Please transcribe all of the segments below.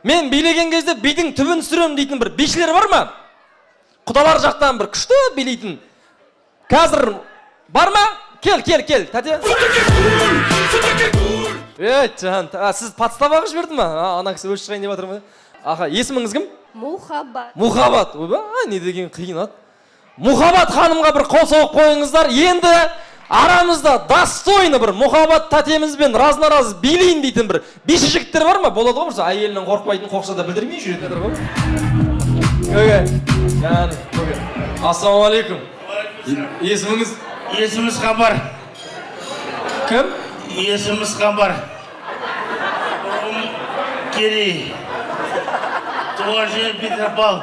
Мен билеген кезде бидің түбін түсіремін дейтін бір бишілер бар ма? Құдалар жақтан бір күшті билейтін. Қазір бар ма? Кел, кел, кел, тәте. Ей, жан, сіз подстава қылып жіберді ма? Ана кісі өзі шығайын деп жатыр ма? Аха, есіміңіз кім? Мухаббат. Мухаббат. Ойбай, не деген қиын ат. Мухаббат ханымға бір қол соғып қойыңыздар. Енді арамызда достойный бір Мухаббат тәтемізбен раз на раз билейін дейтін бір биші жігіттер бар ма? Болады ғой, бір әйелінен қорықпайтын, қорықса да білдірмей жүретін ғой. Көке, яғни, көке. Ассалаумағалейкум. Есіміңіз? Есіміз Қамбар. Кім? Есіміз Қамбар. Руым Керей. Туған жері Петропавл.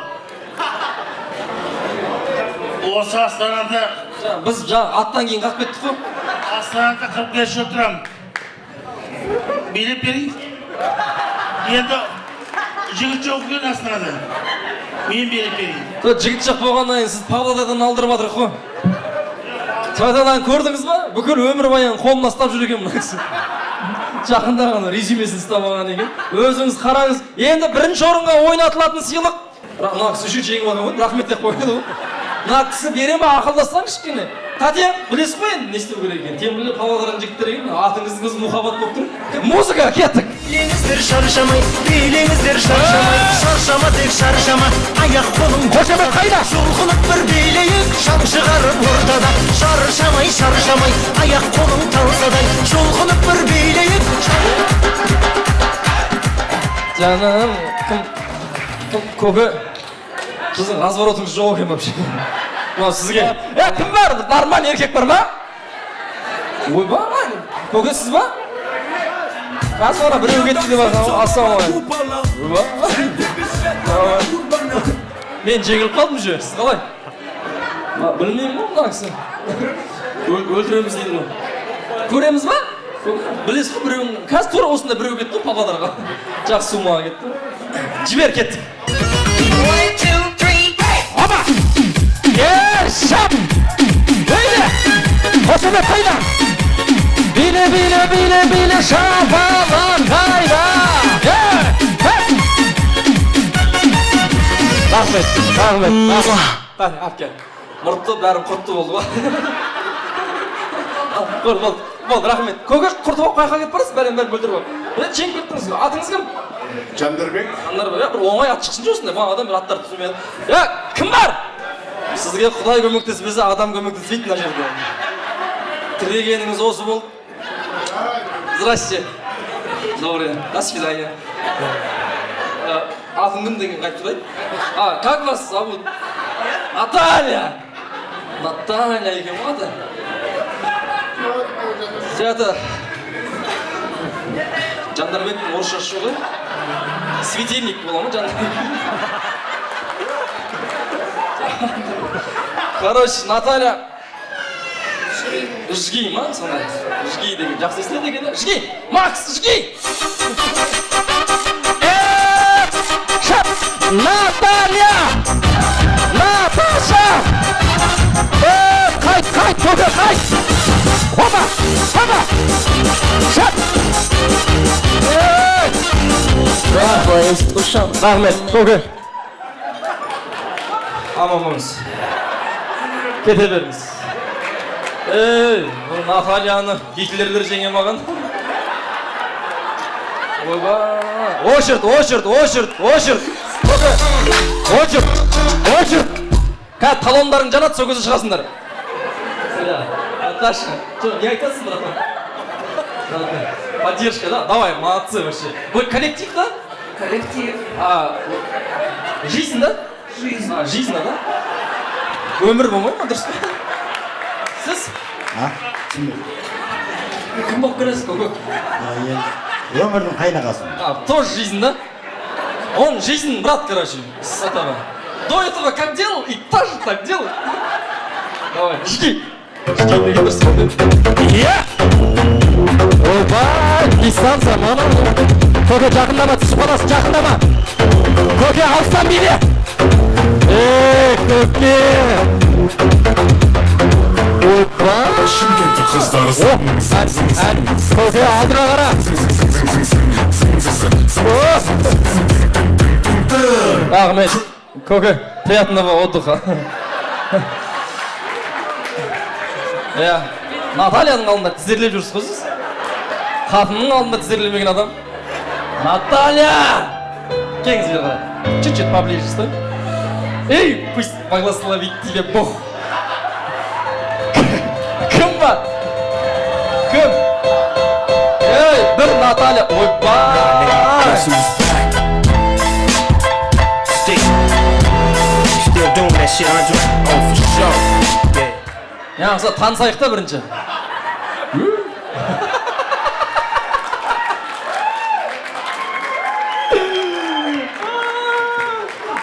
Осы Астанада. Жаңа, біз жаңа аттан кейін қалып кеттік қой. Астанада 45 жыл тұрамын. Билеп берейін. Енді жігіт жоқ екен Астанада. Мен билеп берейін. Жоқ, жігіт жоқ болғаннан кейін сіз Павлодардан алдырып жатырық қой. Павлодардан көрдіңіз ба? Бүкіл өмірбаян қолына ұстап жүр екен мына кісі. Жақында ғана резюмесін ұстап алған екен. Өзіңіз қараңыз. Енді бірінші орынға ойнатылатын сыйлық. Бірақ мына кісі үшінші жеңіп алған ғой. Рахмет деп қойды ғой. Мына кісі бере ма, ақылдассаң кішкене. Тәте, білесіз ғой енді не істеу керек екенін. Тем более Павлодардан жігіттер екен. Атыңыздың өзі Мухаббат болып тұр. Музыка, кеттік. Билеңіздер шаршамай, билеңіздер шаршамай, шаршама тек шаршама, аяқ қолың Қошемет қайда? Жұлқынып бір билейік, шаң шығарып ортада, шаршамай, шаршамай, аяқ қолың талсадай, жұлқынып бір билейік. Жаным, кім, кім, көке, сіздің разворотыңыз жоқ екен вообще. Мынау сізге. Е, кім бар? Нормальный еркек бар ма? Ойбай, көке, сіз ба? Қазір ана біреу кетті деп жатқан ғой. Ассалаумағалейкум. Ойбай. Мен жеңіліп қалдым уже. Сіз қалай? Білмеймін ғой, мына кісі. Өлтіреміз дейді ғой. Көреміз ба? Білесіз ғой, біреуің қазір тура осында біреу кетті ғой Павлодарға. Жақсы суммаға кетті. Жібер, кеттік. One, two, three, Опа! Ер, шап! Биле! Қошемет қайда? Биле, биле, биле, биле, шапалақ қайда? Е! Хеп! Рахмет, рахмет, рахмет. Қане, алып кел. Мұртты, бәрін құртты болды ғой. Ал, болды, болды, болды, рахмет. Көке, құртып алып қай жаққа кетіп барасыз? Бәрін, бәрін бөлдіріп алып. Е, жеңіп кеттіңіз. Атыңыз кім? Жандарбек. Жандарбек, бір оңай ат шықсыншы осындай. Бағанадан бері аттар түсірмей. Е, кім бар? Сізге Құдай көмектеспесе, адам көмектеспейді мына жерде. Тілегеніңіз осы болды. Здрасте. Добрый день. До свидания. Атың кім деген қайтып сұрайды. А, как вас зовут? Наталья. Наталья екен ғой аты. Это Жандарбектің орысшасы жоқ, иә? Светильник бола ма Жандарбек? Короче, Наталья, жги ма сондай? Жги деген жақсы естіледі екен, иә? Жги! Макс, жги! Э, шап! Наталья! Наташа! Э, қайт, қайт, көке, қайт! Опа! Опа! Шап! Эй! Рахмет, көке. Аман болыңыз. Кете беріңіз. Ей, бұл Натальяны Гитлерлер жеңе маған. Ойбай. Очередь, очередь, очередь, очередь. Көке. Очередь, очередь. Қазір талондарың жанады, сол кезде шығасыңдар. Наташа, что, не айтасың, братан? Поддержка, да? Давай, молодцы вообще. Вы коллектив, да? Коллектив. А, жизнь, да? Жизнь. А, жизнь, да? Өмір болмай ма, дұрыс па? Сіз? А? Түсінбедім. Кім болып келесіз, көке? А, енді өмірдің қайнағасы. А, тоже жизнь, да? Он жизнь, брат, короче, с этого. До этого как делал, и тоже так делал. Давай, жги. Жги деген дұрыс болды. Иә! Ойбай, дистанция, мана. Көке, жақындама, түсіп қаласың, жақындама. Көке, алыстан биле. Ей, көке. Ойбай. Шымкенттің қыздары. О, ән, ән. Көке, алдына қара. О! Рахмет, көке, приятного отдыха. Иә, Натальяның алдында тізерлеп жүрсіз ғой сіз. Қатынның алдында тізерлемеген адам. Наталья, келіңіз бері қарай, чуть чуть поближе стой. Эй, пусть благословит тебя Бог. Кім бар? Кім? Ей, бір Наталья, ойбай! Guess who's back? Stick. Still doing that shit, Andre? Oh, for sure. Yeah. Яғысы, танысайық та бірінші.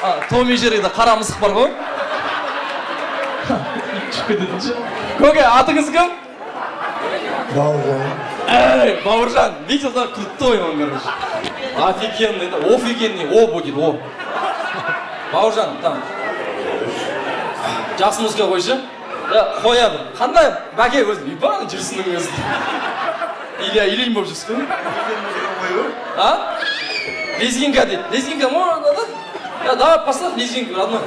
А, Том и Джерриде қара мысық бар ғой, шығып кететін ше. Көке, атыңыз кім? Бауыржан. Эй, Бауыржан, видел, да, крутой он, короче. Офигенный, да, офигенный, о будет, о. Бауыржан, там. Жақсы музыка қойшы. Я, қояды. Қандай? Бәке өзі, ибан жүрсінің өзі. Илья Ильин болып жүрсіз ғой. А? Лезгинка дейді. Лезгинка можно, да? Я, давай поставь лезгинку, родной.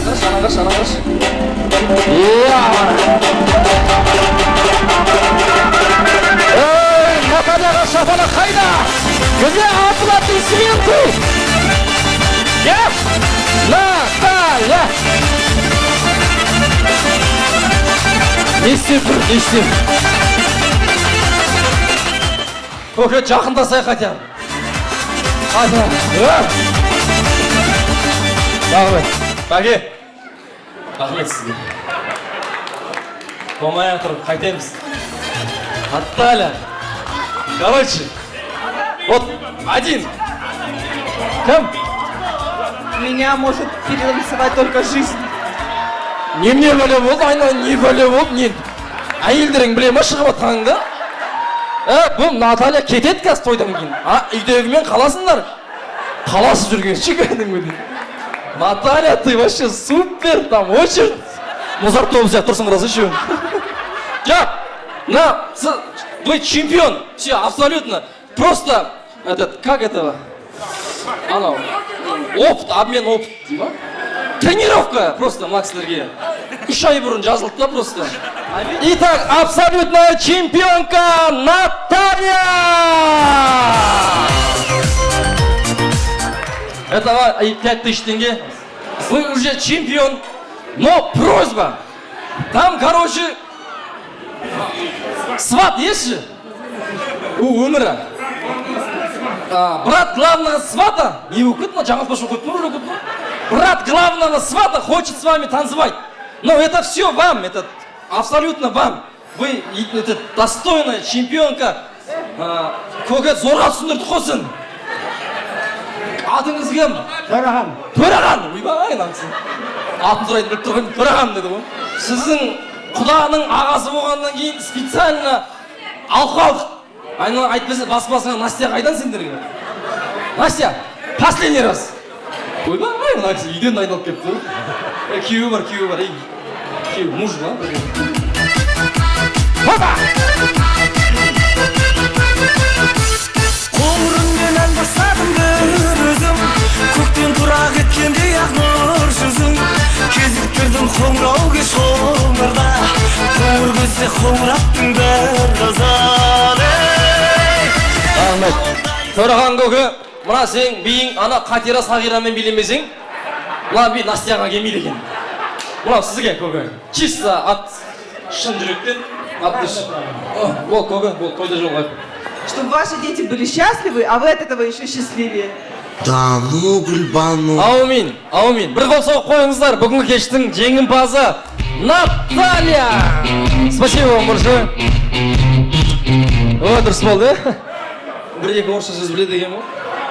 Қарашы, ана қарашы, ана қарашы. Иә. Эй, Натальяға шапалақ қайда? Где аплодисменты? Я? Наталья! Не істеп тұр, не істеп? Көке, жақындасай хотя бы. Хотя бы. Рахмет. Бәке. Рахмет сізге. Болмай тұрып қайтеміз. Наталья. Короче, вот один. Кім? Меня может перерисовать только жизнь. Немене бәле болды, айналайын, не бәле болды, не? Әйелдерің біле ма шығып жатқаныңды? Ә, бұл Наталья кетеді қазір тойдан кейін. А, үйдегімен қаласыңдар. Қаласып жүрген ше кәдімгідей. Наталья, ты вообще супер, там очередь. Музарт тобы сияқты тұрсың, рас еще. Жоқ, мына, вы чемпион, все, абсолютно. Просто, этот, как это, анау, опыт, обмен опыт дей ма? Тренировка просто мына кісілерге. 3 ай бұрын жазылды да просто. Итак, абсолютная чемпионка Наталья! Это и 5000 тенге. Вы уже чемпион, но просьба. Там, короче, сват есть же? У өмірі. А, брат главного свата, не болып кетті мына, жаңа болып кетті ма, өліп кетті ма? Брат главного свата хочет с вами танцевать. Но это все вам, это абсолютно вам. Вы это достойная чемпионка. А, көке, зорға түсіндірдік қой сен. Атыңыз кім? Төрахан. Төрахан, ойбай, мына кісі. Атын сұрайтын біліп тұрған, Төрахан деді ғой. Сіздің құданың ағасы болғаннан кейін специально алып қалдық. Айнала айтпаса, бас басыңа. Настя қайдан сендерге? Настя, последний раз. Ойбай, мына кісі үйден дайындалып келіпті ғой. Е, күйеуі бар, күйеуі бар, ей. Күйеуі, муж ба? Опа! Қоңырыңмен ән бастадым бір өзім. Көктен тұра кеткендей ақ нұр жүзің. Кезіктірдім қоңырау кеш қоңырда. Қоңыр көзде қоңыраттың бір қызын, ей! Рахмет. Төрахан көке, мына сен биің ана Қатира Сағирамен билемесең, мына би Настяға келмейді екен. Мынау сізге, көке. Чисто от шын жүректен, от души. О, бол, көке, бол, тойда жолығайық. Чтобы ваши дети были счастливы, а вы от этого еще счастливее. Да ну, Гүлбану. Аумин, аумин. Бір қол соғып қойыңыздар. Бүгінгі кештің жеңімпазы Наталья. Спасибо вам большое. О, дұрыс болды, иә? Бір екі орысша сөз біледі екен ғой.